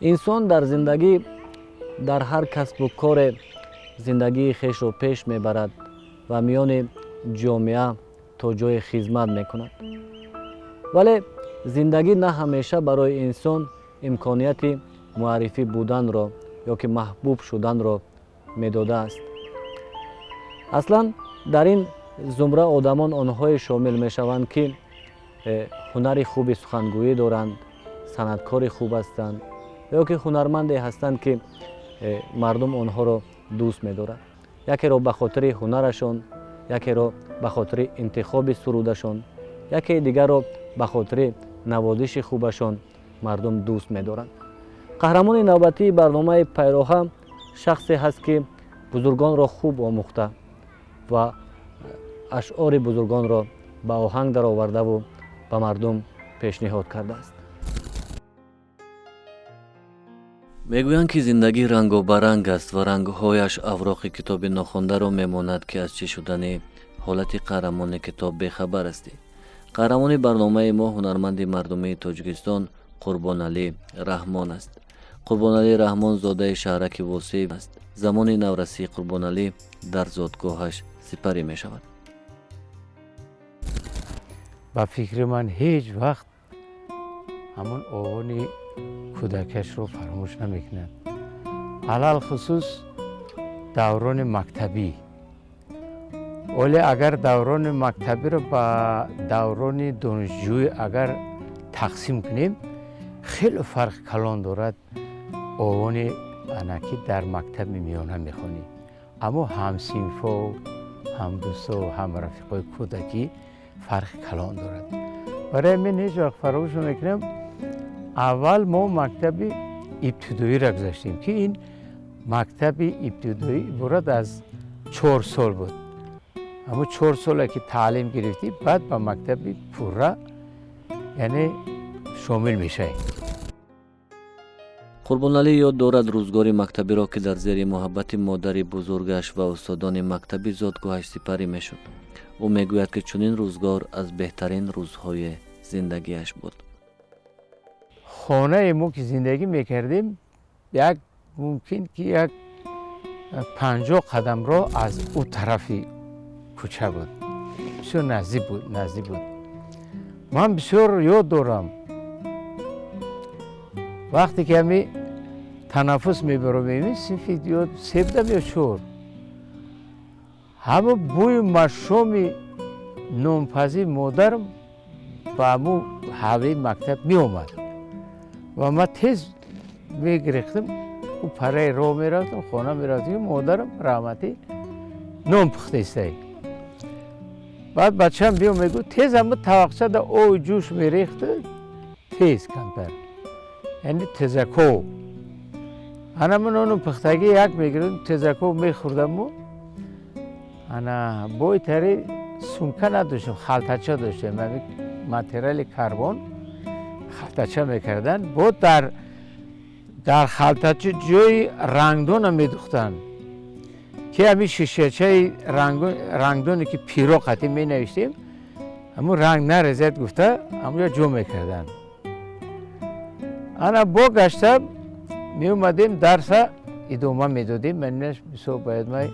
Инсон дар зиндагӣ дар ҳар касбу коре зиндагии хешро пеш мебарад ва миёни ҷомеа то ҷое хизмат мекунад. Вале зиндагӣ на ҳамеша барои инсон имконияти муаррифӣ буданро ё ки маҳбуб шуданро медодааст. Аслан дар ин зумра одамон онҳое шомил мешаванд, ки ҳунари хуби сухангӯӣ доранд, санъаткори хуб ҳастанд ё ки ҳунарманде ҳастанд, ки мардум онҳоро дӯст медорад, якеро ба хотири ҳунарашон, якеро ба хотири интихоби сурудашон, якеи дигарро ба хотири навозиши хубашон мардум дӯст медоранд. Қаҳрамони навбатии барномаи «Пайроҳа» шахсе ҳаст, ки бузургонро хуб омӯхта ва ашъори бузургонро ба оҳанг даровардаву ба мардум пешниҳод кардааст. Мегӯянд, ки зиндагӣ рангобаранг аст ва рангҳояш авроқи китоби нохондаро мемонад, ки аз чӣ шудани ҳолати қаҳрамони китоб бехабар ҳастӣ. Қаҳрамони барномаи мо ҳунарманди мардумии Тоҷикистон Қурбоналӣ Раҳмон аст. Қурбоналӣ Раҳмон зодаи шаҳраки Восеъ аст. Замони наврасии Қурбоналӣ дар зодгоҳаш сипарӣ мешавад. Ба фикри ман, ҳеҷ вақт ҳамон овони кӯдакашро фаромӯш намекунад, алалхусус даврони мактабӣ. Оле агар даврони мактабиро ба даврони донишҷӯӣ агар тақсим кунем, хеле фарқи калон дорад. Овони ана ки дар мактаби миёна мехонӣ, аммо ҳамсинфо, ҳамдӯсто, ҳамрафиқои кӯдакӣ фарқи калон дорад. Барои ман ҳеҷ вақт фаромӯш намекунам, аввал мо мактаби ибтидоиро гузаштем, ки ин мактаби ибтидоӣ иборат аз 4 сол буд. Ҳамун 4 соле ки таълим гирифтӣ, баъд ба мактаби пурра, яъне, шомил мешавӣ. Қурбоналӣ ёд дорад рӯзгори мактабиро, ки дар зери муҳаббати модари бузургаш ва устодони мактаби зодгоҳаш сипарӣ мешуд. Ӯ мегӯяд, ки чунин рӯзгор аз беҳтарин рӯзҳои зиндагиаш буд. Хонаи мо ки зиндагӣ мекардем, як мумкин ки як 50 қадамро аз ӯ тарафи кӯча буд, бисёр наздик буд, наздик буд. Ман бисёр ёд дорам, вақте ки ҳами танаффус мебаромем, синфи ё се будам ё чор, ҳама бӯи машоми нонпазии модарам ба ҳамун ҳавлии мактаб меомад ва ман тез мегирехтам, ӯ параи роҳ мерафтам, хона мерафтам, модарам раҳматӣ нон пухтаистай. Баъд бачаам биё мегӯ, тез ҳама тавақчада оби ҷӯш мерехту тез камтар, яъне тезаков, ана ман нону пухтагӣ як мегирифтам, тезаков мехӯрдаму ана бои тари сумка надоштем, халтача доштем, материали карбон халтача мекарданд. Бо дар халтача ҷои рангдона медухтанд, ки ҳамин шишачаи рангдоне ки пиро қатӣ менавиштем, ҳамун ранг нарезад гуфта, ҳамунҷо ҷо мекарданд. Ана бо гашта меомадем, дарса идома медодем. Манаш бисёр бояд май.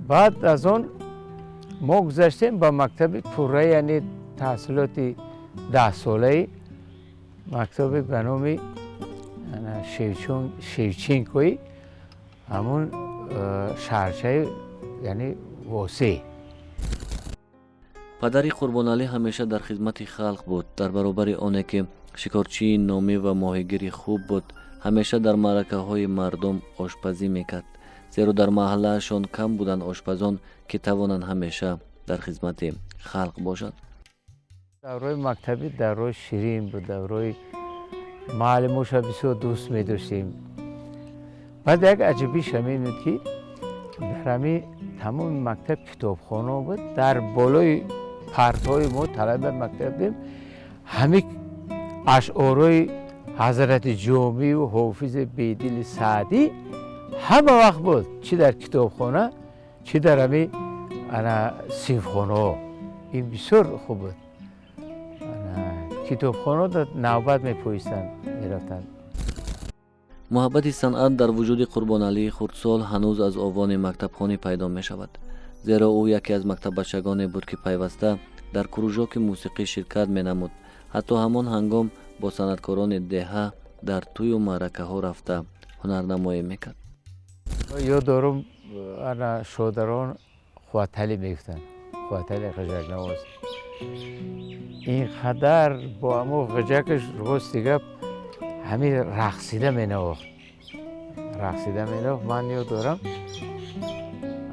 Баъд аз он мо гузаштем ба мактаби пурра, яъне таҳсилоти 10-солаи мактаби ба номи Шевченкои ҳамун шаҳрчаи, яъне, Восеъ. Падари Қурбоналӣ ҳамеша дар хизмати халқ буд. Дар баробари оне ки шикорчии номӣ ва моҳигири хуб буд, ҳамеша дар маъракаҳои мардум ошпазӣ мекард, зеро дар маҳаллаашон кам буданд ошпазон, ки тавонанд ҳамеша дар хизмати халқ бошанд. Даврои мактабӣ даврои ширин буд, даврои муаллимоша бисёр дӯст медоштем. Баъд як аҷибиш ҳамин буд, ки дар ҳамин тамоми мактаб китобхона буд. Дар болои партҳои мо, талаби мактаб будем, ҳамин ашъорои ҳазрати Ҷомию Ҳофизи Бедили Саъдӣ ҳама вақт буд, чӣ дар китобхона, чӣ дар ҳамин ана синфхонаҳо. Ин бисёр хуб буд. Китобхона навбат мепоистанд, мерафтанд. Муҳаббати санъат дар вуҷуди Қурбоналии хурдсол ҳанӯз аз овони мактабхонӣ пайдо мешавад, зеро ӯ яке аз мактаббачагоне буд, ки пайваста дар кружоки мусиқӣ ширкат менамуд. Ҳатто ҳамон ҳангом бо санъаткорони деҳа дар тӯю маъракаҳо рафта ҳунарнамоӣ мекард. Ёд дорум, ана шодарон Қувваталӣ мегуфтанд, Қувватали ғиҷакнавоз. Ин қадар бо ҳамо ғиҷакаш, рости гап, ҳамин рақсида менавохт, рақсида менавохт. Ман ёд дорам,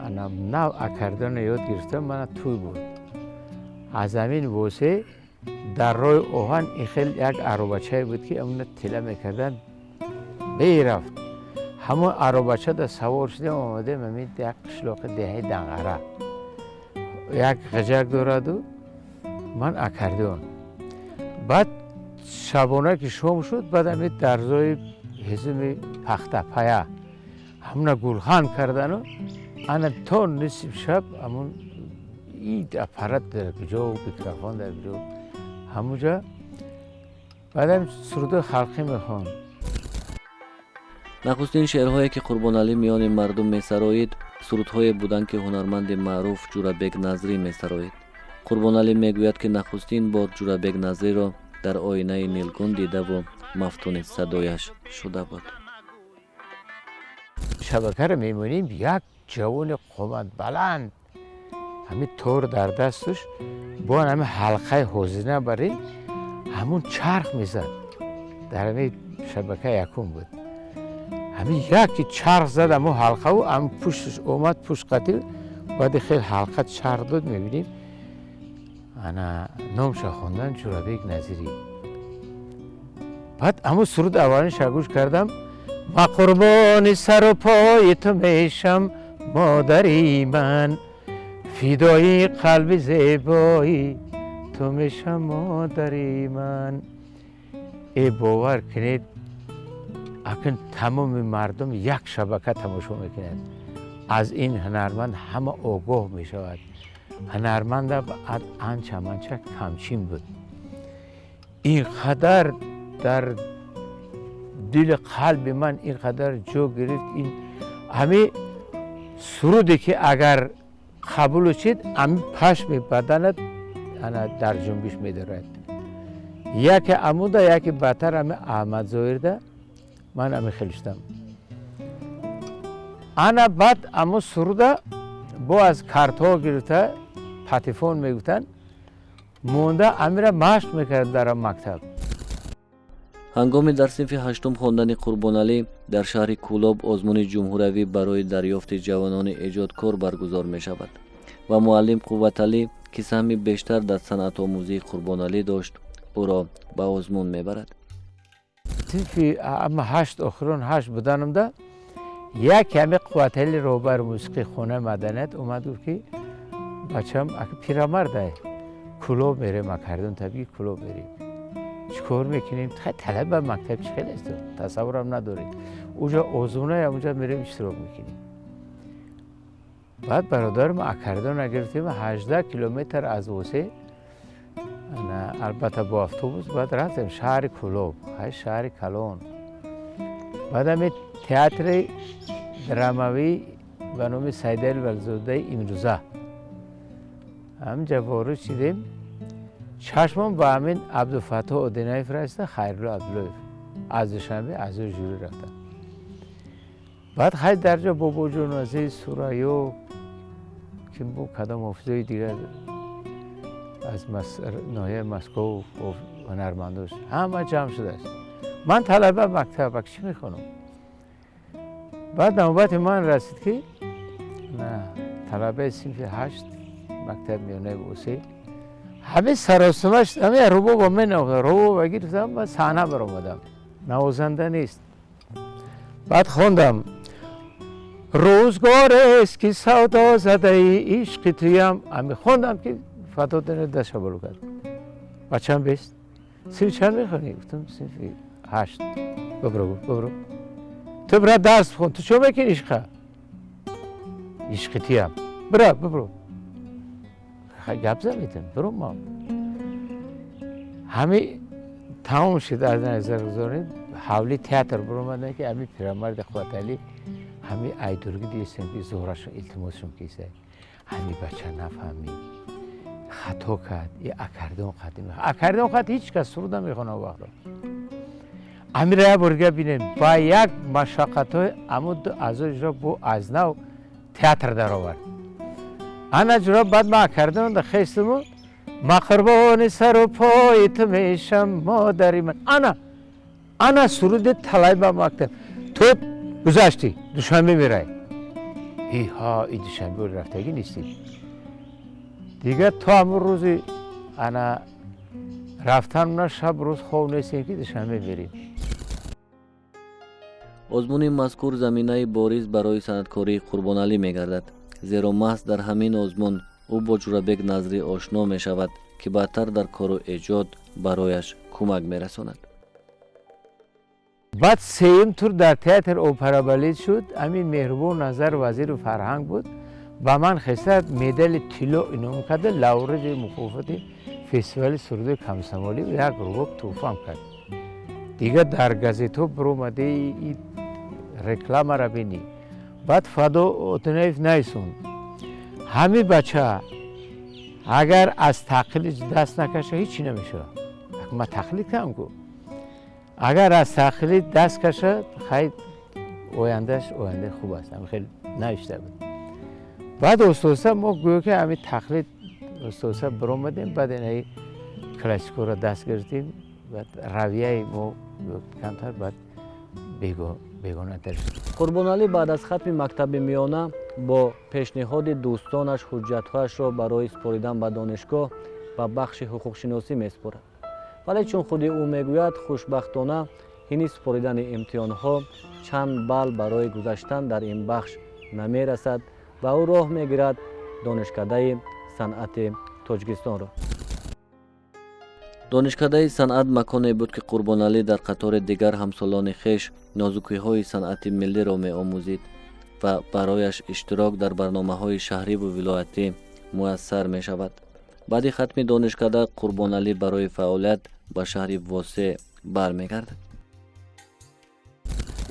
ана нав аккордеонро ёд гирифтам, мана тӯй буд. Аз ҳамин восе дар роҳи оҳан ин хел як аробачае буд, ки амона тила мекарданд, мерафт. Ҳамон аробачада савор шудем, омадем ҳамин як қишлоқи деҳаи Данғара. Як ғиҷак дораду ман аккордеон. Баъд шабона ки шом шуд, баъд ҳамин дарзои ҳезуми пахта пая ҳамона гулхан кардану ана то нисфи шаб ҳамон аппарат дар куҷо, микрофон дар куҷо, ҳамуҷа баъдам сурудои халқӣ мехонд. Нахустин шеърҳое, ки Қурбоналӣ миёни мардум месароид, сурудҳое буданд, ки ҳунарманди маъруф Ҷурабек Назрӣ месароид. Қурбоналӣ мегӯяд, ки нахустин бор Ҷурабек Назриро дар оинаи нилгун дидаву мафтуни садояш шуда буд. Шабакаро мемонем, як ҷавони қоматбаланд, ҳамин тор дар дасташ, бо ҳамин ҳалқаи ҳозина бар ин ҳамун чарх мезад. Дар ҳамин шабака якум буд. Ҳамин яке чарх зад ҳамун ҳалқаву ҳамин пушташ омад, пушт қатил. Баъди хел ҳалқа чарх дод, мебинем, ана номша хондан Ҷурабек Назирӣ. Баъд ҳамун суруд аввалинша гӯш кардам: «Ма қурбони сару пои ту мешам, модари ман, фидои қалби зебои ту мешам, модари ман». Э, бовар кунед, акн тамоми мардум як шабака тамошо мекунад. Аз ин ҳунарманд ҳама огоҳ мешавад. Ҳунарманда анча манча камчин буд. Ин қадар дар дили қалби ман ин қадар ҷо гирифт. Ин ҳамин суруде, ки агар қабулу чид, ҳамин пашми баданат ана дар ҷунбиш медорад. Яке амуда, яке бадтар ҳами Аҳмад Зоҳирда ман ами хел шудам. Ана баъд амо суруда бо аз картҳо гирифта, патефон мегуфтанд, монда, амира машқ мекард дар мактаб. Ҳангоми дар синфи ҳаштум хондани Қурбоналӣ дар шаҳри Кӯлоб озмуни ҷумҳуравӣ барои дарёфти ҷавонони эҷодкор баргузор мешавад ва муаллим Қувваталӣ, ки саҳми бештар дар санъатомӯзии Қурбоналӣ дошт, ӯро ба озмун мебарад. Синфи ама ҳашт, охирон ҳашт буданамда, як ҳами Қувватали, роҳбари мусиқии хонаи маданият, омад, гуфт, ки бачам ака пирамардай, Кӯлоб мерем, аккордеон табиӣ, Кӯлоб мерем, чӣ кор мекунем? Талаба мактаб чӣ хел аст, тасаввурам надоред. Уҷа озмунае, унҷа мерем, иштирок мекунем. Баъд бародарам аккордеона гирифтем, 18 километр аз Восе, албатта бо автобус, баъд рафтем шаҳри Кӯлоб, ҳай шаҳри калон. Баъд ҳами театри драмавӣ ба номи Сайдали Вализодаи имрӯза, ҳаминҷа ворид шидем. Чашмон ба ҳамин Абдуфаттоҳ Одинаев расида, Хайрулло Абдуллоев аз Душанбе аъзои жюри рафтанд. Баъд хай дар ҷо Бобоҷон Азиз, Сурайё, ким бу, кадом ҳофизои дигар аз ноҳияи Москов, ҳунармандош ҳама ҷамъ шудааст. Ман талаба мактаб, чӣ мехонам? Баъд навбати ман расид, ки талабаи синфи ҳашт мактаби миёнаи Восе, ҳамин саросимаш, ҳамин рубоба менавохтам. Рубоба гирифтам ва саҳна баромадам. Навозанда нест. Баъд хондам: «Рӯзгорест, ки савдо задаи ишқи туям». Ҳами хондам, ки Фаттоҳ дастша боло кард: «Бачам, бест, синфи чанд мехонӣ?» Гуфтам: «Синфи ҳашт». «Бибро», гуфт, «бибро, ту бира, дарс бихон. Ту чо мекунӣ ишқа? Ишқи туям, бира, бибро, гап заметем, биро». Ма ҳами тамом шуд, аз назар гузоред. Ҳавли театр биромаданд, ки ҳами пирамарди Қувваталӣ ҳами айдургӣ дидистем, ки зӯрашон илтимосшон киса, ҳами бача нафаҳмид, хато кард, и аккордеон қати, аккордеон қати ҳеҷ кас суруд намехона вақто. Амира як бор дига бинем. Ба як машаққатҳои аму ду аъзои ҷура бо аз нав театр даровард. Ана ҷура, баъд ман аккордеонда хестиму ма қурбони сару пои ту мешам, модари ман. Ана ана суруди талай ба мактаб ту гузаштӣ, Душанбе мерай. Иҳа, и Душанбе рафтагӣ нестӣ дигар. То ҳамун рӯзи ана рафтан на шаб рӯз хоб нестем, ки Душанбе мерем. Озмуни мазкур заминаи бориз барои санъаткории Қурбоналӣ мегардад, зеро маҳз дар ҳамин озмун ӯ бо Ҷурабек Назрӣ ошно мешавад, ки баъдтар дар кору эҷод барояш кӯмак мерасонад. Баъд сеюм тур дар театр опера балет шуд. Ҳамин Меҳрубон Назар вазири фарҳанг буд, ба ман хеста медали тилло инъом карда, лауреати мукофоти фестивали суруди комсомолӣ, як рубоб тӯҳфам кард. Дигар дар газетҳо биромади, рекламара бинӣ. Баъд Фадо Отунаев найсунд: ҳамин бача агар аз тақлид даст накаша, ҳечи намешавад. Ман тақлид кардам ку, агар аз тақлид даст кашад, хай, ояндааш ояндаи хуб аст. Ҳами хеле навишта буд. Баъд оста-оста мо гӯё ки ҳамин тақлид оста-оста биромадем, баъд инаи классикоро даст гирифтем. Баъд равияи мо камтар баъд бегонатар шуд. Қурбоналӣ баъд аз хатми мактаби миёна бо пешниҳоди дӯстонаш ҳуҷҷатҳояшро барои супоридан ба донишгоҳ ба бахши ҳуқуқшиносӣ месупорад, вале чун худи ӯ мегӯяд, хушбахтона ҳини супоридани имтиҳонҳо чанд балл барои гузаштан дар ин бахш намерасад ва ӯ роҳ мегирад Донишкадаи санъати Тоҷикистонро. Донишкадаи санъат маконе буд, ки Қурбоналӣ дар қатори дигар ҳамсолони хеш нозукиҳои санъати миллиро меомӯзид ва барояш иштирок дар барномаҳои шаҳриву вилоятӣ муяссар мешавад. Баъди хатми донишкада Қурбоналӣ барои фаъолият ба шаҳри Восе бармегардад.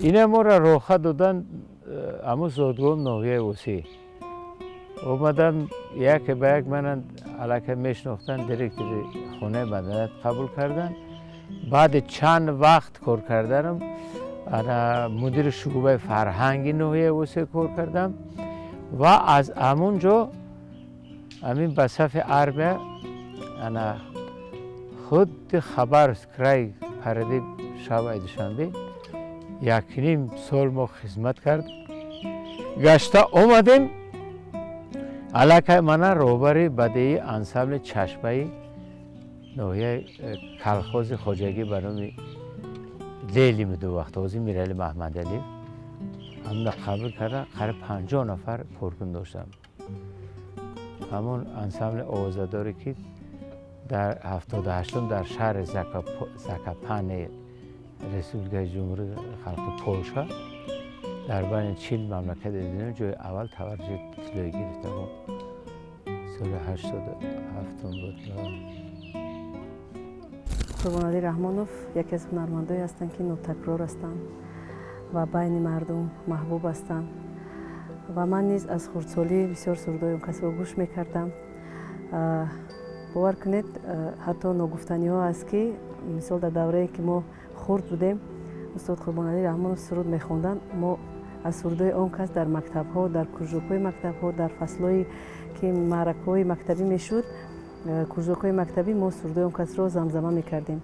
Ина моро роҳа додан аму зодгоҳ, ноҳияи Восеъ. Омадан, яке ба як мана аллакай мешинохтанд, директори хонаи маданият қабул карданд. Баъди чанд вақт кор карданам, ана мудири шӯъбаи фарҳанги ноҳияи Восеъ кор кардам ва аз ҳамун ҷо ҳамин ба сафи армия, ана худи Хабаровск край, паради шабаи Душанбе 1.5 сол мо хизмат кард. Гашта омадем, аллакай мана роҳбари бадеии ансамбли Чашмаи ноҳияи колхози хоҷагӣ ба номи Ленин буду вақт, ҳозир Мирали Маҳмадалиев, ҳамна қабул карда. Қариб 50 нафар коркун доштам. Ҳамон ансамбли овозадоре, ки дар 78-ум дар шаҳри Закопане, Республикаи Ҷумҳурии Халқи Полша, дар байни 40 мамлакати дунё ҷои аввал таварҷи тиллоӣ гирифта. Соли 87-ум буд. Қурбоналӣ Раҳмонов яке аз ҳунармандое ҳастанд, ки нотакрор ҳастанд ва байни мардум маҳбуб ҳастанд. Ва ман низ аз хурдсолӣ бисёр сурудҳои он касро гӯш мекардам. Бовар кунед, ҳатто ногуфтаниҳо аст, ки мисол дар даврае, ки мо хурд будем, устод Қурбоналӣ Раҳмонов суруд мехонданд, мо аз сурудҳои он кас дар мактабҳо, дар кружокҳои мактабҳо, дар фаслҳое ки маъракаҳои мактабӣ мешуд, кружокҳои мактабӣ, мо сурудҳои он касро замзама мекардем.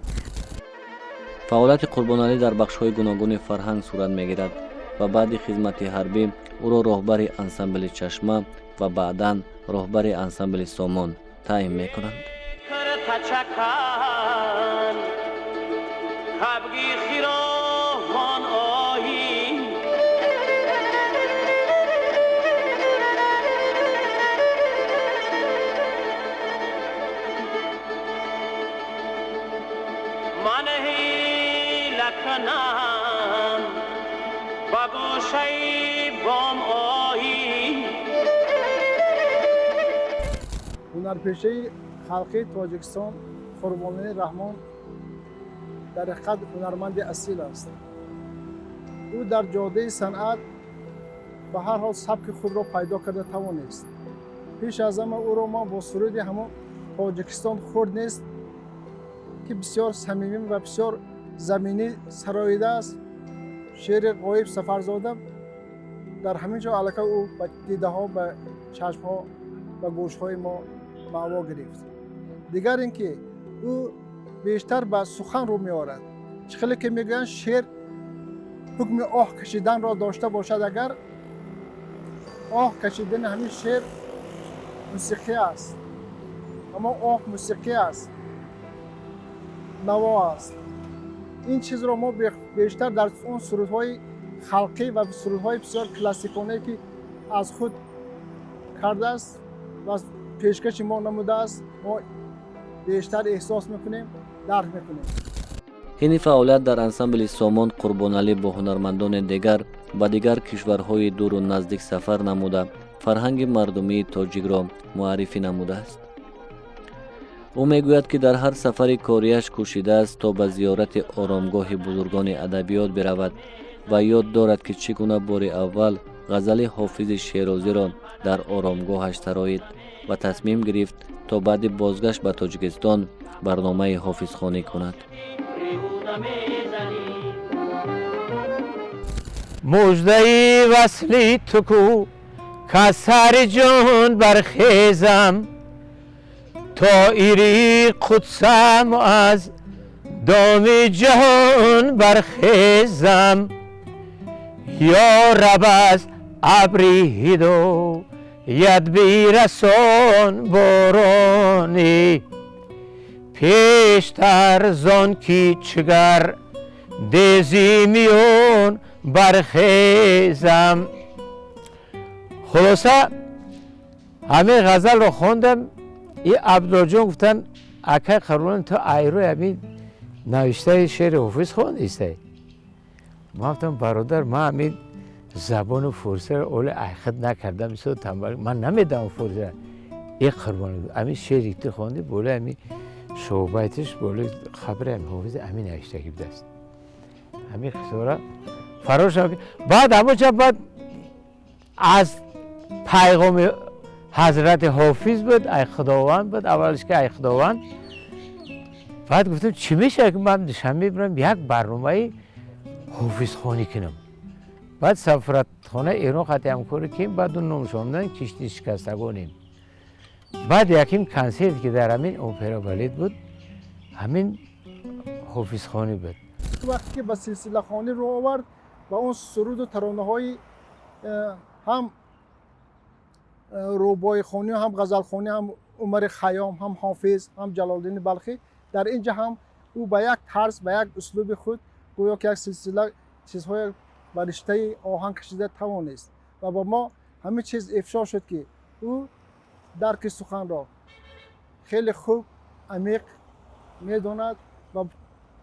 Фаъолияти Қурбоналӣ дар бахшҳои гуногуни фарҳанг сурат мегирад ва баъди хизмати ҳарбӣ ӯро роҳбари ансамбли Чашма ва баъдан роҳбари ансамбли Сомон таъин мекунанд. Лаканам ба гӯшаи бом оҳӣ. Ҳунарпешаи халқии Тоҷикистон Қурбоналӣ Раҳмон. Дар ҳақиқат ҳунарманди асил аст. Ӯ дар ҷодаи санъат ба ҳар ҳол сабки худро пайдо карда тавонист. Пеш аз ҳама ӯро ман бо суруди ҳамон «Тоҷикистон хурд нест», ки бисёр самимӣ ва бисёр заминӣ сароидааст, шеъри Ғоиб Сафарзода, дар ҳамин ҷо аллакай ӯ ба дидаҳо, ба чашмҳо, ба гӯшҳои мо маъво гирифт. Дигар ин ки ӯ бештар ба сухан рӯ меорад. Чӣ хеле ки мегӯянд, шеър ҳукми оҳ кашиданро дошта бошад, агар оҳ кашидани ҳамин шеър мусиқӣ аст, аммо оҳ мусиқӣ аст, наво аст. Ин чизро мо бештар дар он сурудҳои халқӣ ва сурудҳои бисёр классиконае, ки аз худ кардааст ва пешкаши мо намудааст, мо бештар эҳсос мекунем, дарк мекунем. Ҳини фаъолият дар ансамбли «Сомон» Қурбоналӣ бо ҳунармандони дигар ба дигар кишварҳои дуру наздик сафар намуда, фарҳанги мардумии тоҷикро муаррифӣ намудааст. Ӯ мегӯяд, ки дар ҳар сафари кориаш кӯшидааст, то ба зиёрати оромгоҳи бузургони адабиёт биравад ва ёд дорад, ки чӣ гуна бори аввал ғазали Ҳофизи Шерозиро дар оромгоҳаш сароид ва тасмим гирифт, то баъди бозгашт ба Тоҷикистон барномаи ҳофизхонӣ кунад. Муждаи васли ту ку, касари ҷон бархезам, тоири қудсам аз доми ҷаҳон бархезам. Ё раб, аз абри ҳидоят бирасон борони, пештар зон ки чигар дези миён бархезам. Хулоса, ҳамин ғазалро хондам. И Абдуллоҷон гуфтанд: «Акай Қурбон, ту айрӯи ҳамин навиштаи шеъри Ҳофиз хондистай?» Ман гуфтам: «Бародар, ман ҳамин забону форсиро оле айхид накардам, бисёр танбал, ман намедонам форсиро». «Э, Қурбон, ҳамин шеъри ту хонди, болои ҳамин шоҳбайтиш, болои қабри ҳамин Ҳофиз ҳамин навиштагӣ будааст». Ҳамин қиссора фарошам. Баъд ҳамонҷа баъд аз пайғоми ҳазрати Ҳофиз буд, ай Худованд буд, аввалш ки ай Худованд. Баъд гуфтам: «Чӣ мешавад, ки ман Душанбе бирам, як барномаи ҳофизхонӣ кунам?» Баъд сафоратхонаи Эрон хати ҳамкорӣ кем, баъд ду номшондан «Кишти шикастагонем». Баъд яким консерт, ки дар ҳамин опера балет буд, ҳамин ҳофизхонӣ буд. Вақте ки ба силсилахонӣ рӯ овард ва он суруду таронаҳои ҳам рубоихонӣ, ҳам ғазалхонӣ, ҳам Умари Хайём, ҳам Ҳофиз, ҳам Ҷалолиддини Балхӣ, дар ин ҷа ҳам ӯ ба як тарз, ба як услуби худ гӯё ки як силсила чизҳое ба риштаи оҳанг кашида тавонист ва ба мо ҳамин чиз ифшо шуд, ки ӯ дарки суханро хеле хуб, амиқ медонад ва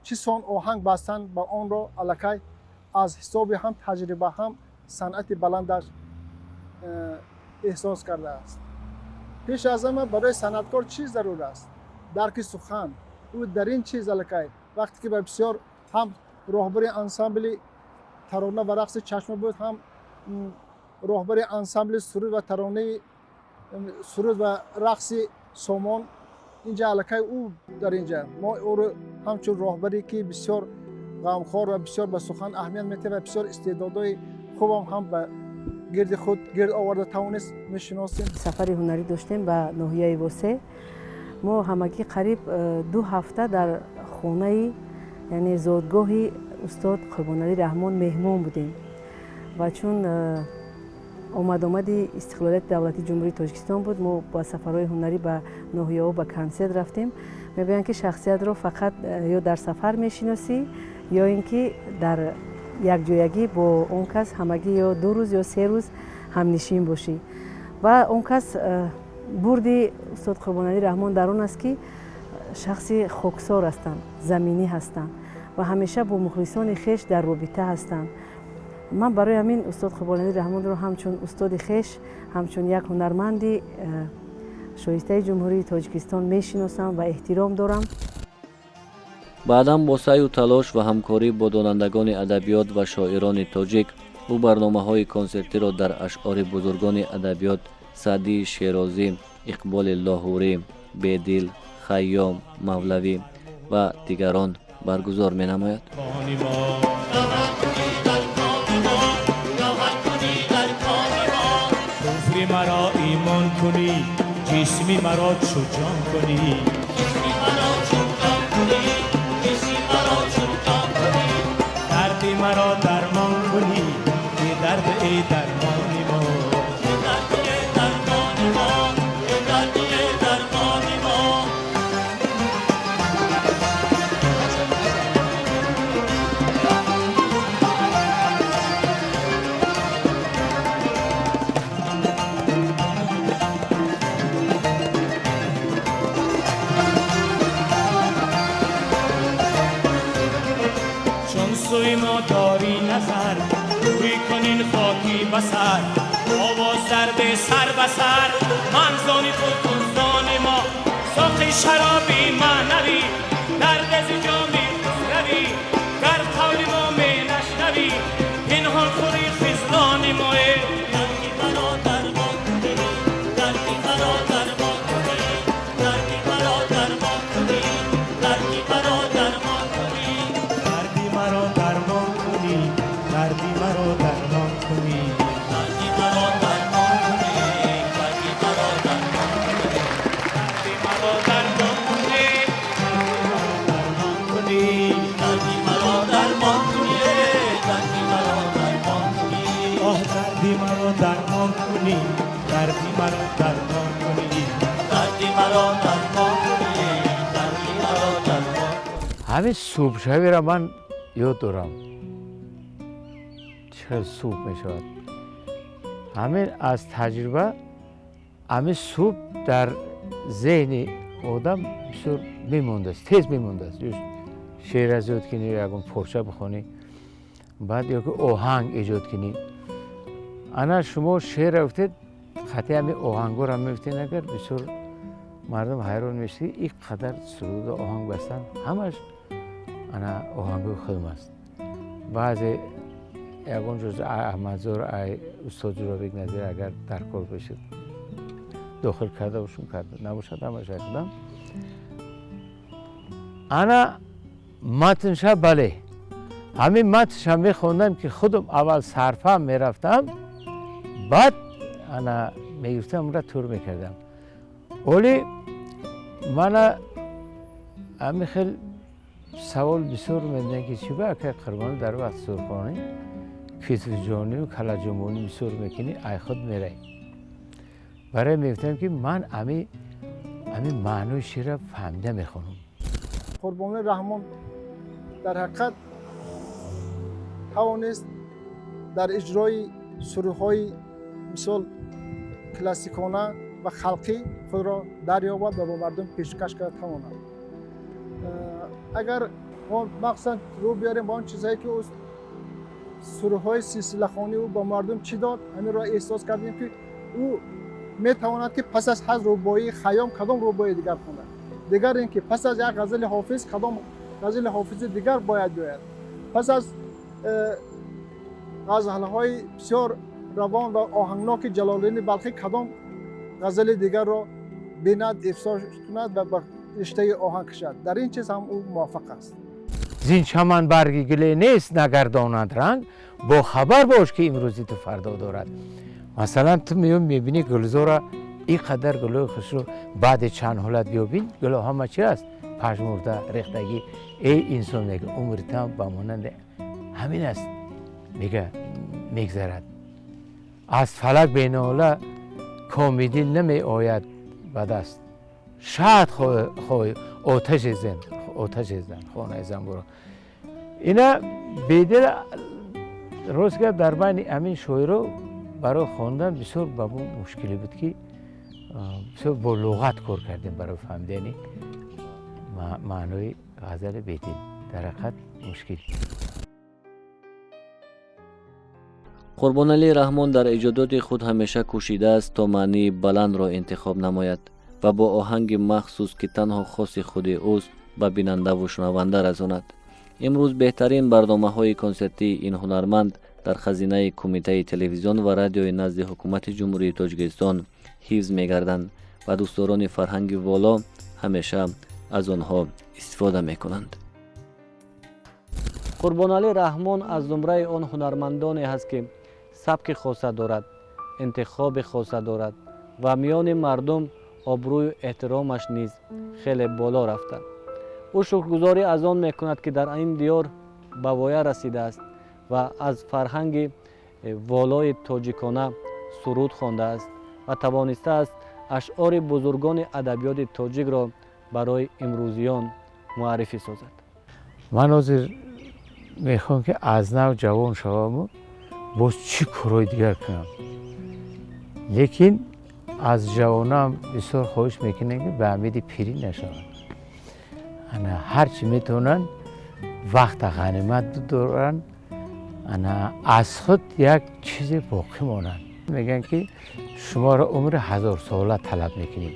чӣ сон оҳанг бастан ба онро аллакай аз ҳисоби ҳам таҷриба, ҳам санъати баландаш эҳсос кардааст. Пеш аз ҳама барои санъаткор чӣ зарур аст? Дарки сухан. Ӯ дар ин чиз аллакай вақте ки ба бисёр ҳам роҳбари ансамбли тарона ва рақси «Чашма» буд, ҳам роҳбари ансамбли суруд ва таронаи суруд ва рақси «Сомон», инҷа аллакай ӯ дар инҷа мо ӯро ҳамчун роҳбаре, ки бисёр ғамхор ва бисёр ба сухан аҳамият медиҳад ва бисёр истеъдодҳои хубам ҳам ба гирди худ гирд оварда тавонист, мешиносем. Сафари ҳунарӣ доштем ба ноҳияи Восе. Мо ҳамагӣ қариб 2 ҳафта дар хонаи, яъне зодгоҳи устод Қурбоналӣ Раҳмон меҳмон будем ва чун омадомади истиқлолияти давлатии Ҷумҳурии Тоҷикистон буд, мо ба сафарҳои ҳунарӣ ба ноҳияҳо ба консерт рафтем. Мегӯянд, ки шахсиятро фақат ё дар сафар мешиносӣ, ё ин ки дар якҷоягӣ бо он кас ҳамагӣ ё 2 рӯз ё 3 рӯз ҳамнишин бошӣ. Ва он кас бурди устод Қурбоналӣ Раҳмон дар он аст, ки шахси хоксор ҳастанд, заминӣ ҳастанд ва ҳамеша бо мухлисони хеш дар робита ҳастанд. Ман барои ҳамин устод Қурбоналӣ Раҳмонро ҳамчун устоди хеш, ҳамчун як ҳунарманди шоистаи Ҷумҳурии Тоҷикистон мешиносам ва эҳтиром дорам. Баъдан бо саъю талош ва ҳамкорӣ бо донандагони адабиёт ва шоирони тоҷик ӯ барномаҳои консертиро дар ашъори бузургони адабиёт Саъдии Шерозӣ, Иқболи Лоҳурӣ, Бедил, Хайём, Мавлавӣ ва дигарон баргузор менамояд. Куфри маро имон кунӣ, ҷисми маро чу ҷон кунӣ, дарди маро дармон кунӣ, ки дард эй дармони мо. Сӯи мо дорӣ назар, دوری کنین خاکی بسر، آواز درد سر بسر، من زانی تو تو زان ما، ساقی شرابی معنوی، درد از جامی خسروی، گر قول ما می نشنوی، پنهان خوری خذلان ما. دردی مرا درمان کنی، دردی مرا درمان کنی، دردی مرا درمان کنی، دردی مرا درمان کنی، دردی مرا درمان کنی، دردی مرا درمان کنی، دردی مرا درمان کنی، دردی مرا درمان کنی، دردی مرا درمان کنی، کنی، دردی مرا درمان کنی، دردی مرا درمان کنی، آه دردی مرا درمان کنی، دردی مرا درمان کنی، دردی مرا درمان کنی، دردی مرا درمان. ҳамин субҳшавиро ман ёд дорам, чӣ хел субҳ мешавад. Ҳамин аз таҷриба ҳамин субҳ дар зеҳни одам бисёр мемондааст, тез мемондааст. Шеър аз ёд кунӣ, ягон порча бихонӣ, баъд ё ки оҳанг эҷод кунӣ. Ана шумо шеърро гуфтед, қатъи ҳамин оҳангҳоро мегуфтед, агар бисёр мардум ҳайрон мешуд, ки ин қадар суруду оҳанг бастан, ҳамаш ана оҳангҳои худам аст. Баъзе ягон ҷуз Аҳмадзор, ай устод Ҷӯрабек Назир агар дар кор бошад дохил карда бошум, карда набошад, ҳамаш худам. Ана матнша, бале, ҳамин матнша мехондам, ки худам аввал сарфаҳм мерафтам, баъд ана мегирифтам, онра тур мекардам. Оли мана ҳамин хел савол бисёр медиҳанд, ки чӣ ба акай Қурбон дар вақт сурхонӣ китфҷонию калаҷунбонӣ бисёр мекунӣ, ай худ мерай? Барои мегуфтам, ки ман ами маънои шеърро фаҳмида мехонам. Қурбони Раҳмон дар ҳақиқат тавонист дар иҷрои сурудҳои мисол классикона ва халқӣ худро дарёбад ва ба мардум пешкаш карда тавонад. Агар мо махсусан рӯ биёрем ба он чизҳое, ки ӯ сурудҳои силсилахонӣ ӯ ба мардум чӣ дод, ҳаминро эҳсос кардем, ки ӯ метавонад, ки пас аз ҳар рубоии Хайём кадом рубоии дигар хонад, дигар ин ки пас аз як ғазали Ҳофиз кадом ғазали Ҳофизи дигар бояд биёяд, пас аз ғазалҳои бисёр равон ва оҳангноки Ҷалолиддини Балхӣ кадом ғазали дигарро бинад, эҳсос кунад ва ба риштаи оҳанг кашад. Дар ин чиз ҳам ӯ муваффақ аст. Зин чаман барги гуле нест нагардонад ранг, бо хабар бош, ки имрӯзи ту фардо дорад. Масалан, ту меём мебинӣ гулзора, ин қадар гулои хушрӯ, баъди чанд ҳолат биёбин, гуло ҳама чи аст? Пажмурда, рехтагӣ. Эй инсон, мега, умри ту ба монанди ҳамин аст, мега, мегзарад. Аз фалак бенола комидил намеояд ба даст, шаҳд хоҳӣ оташи зан, оташи зан хонаи занбуро. Ина Бедил, рост гап, дар байни ҳамин шоиро барои хондан бисёр ба мо мушкиле буд, ки бисёр бо луғат кор кардем барои фаҳмидани маънои ғазали Бедил. Дар ҳақиқат мушкил. Қурбоналӣ Раҳмон дар эҷодоти худ ҳамеша кӯшидааст, то маънии баландро интихоб намояд ва бо оҳанги махсус, ки танҳо хоси худи ӯст. Ба бинандаву шунаванда расонад. Имрӯз беҳтарин барномаҳои консертии ин ҳунарманд дар хазинаи Кумитаи телевизион ва радиои назди Ҳукумати Ҷумҳурии Тоҷикистон ҳифз мегарданд ва дӯстдорони фарҳанги воло ҳамеша аз онҳо истифода мекунанд. Қурбоналӣ Раҳмон аз зумраи он ҳунармандоне ҳаст, ки сабки хоса дорад, интихоби хоса дорад ва миёни мардум обрӯю эҳтиромаш низ хеле боло рафта. Ӯ шукргузорӣ аз он мекунад, ки дар ин диёр ба воя расидааст ва аз фарҳанги волои тоҷикона суруд хондааст ва тавонистааст ашъори бузургони адабиёти тоҷикро барои имрӯзиён муаррифӣ созад. Ман ҳозир мехоҳам, ки аз нав ҷавон шаваму боз чӣ корҳои дигар кунам, лекин аз ҷавонам бисёр хоҳиш мекунем, ки ба умеди пирӣ нашаванд. Ана ҳарчи метавонанд, вақта ғанимат доранд, ана аз худ як чизе боқӣ монанд. Мегӯянд, ки шуморо умри ҳазорсола талаб мекунем.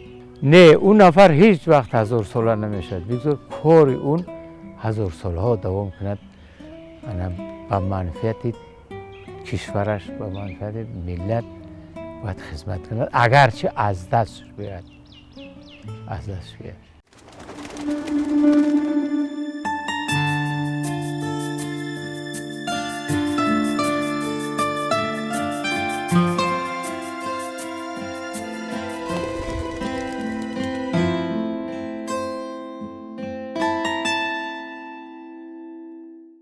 Не, ӯ нафар ҳеҷ вақт ҳазорсола намешавад. Бигзор кори он ҳазорсолаҳо давом кунад, ана ба манфиати кишвараш, ба манфиати миллат бояд хизмат кунад, агарчи аз дастш биёяд, аз дастш биёяд.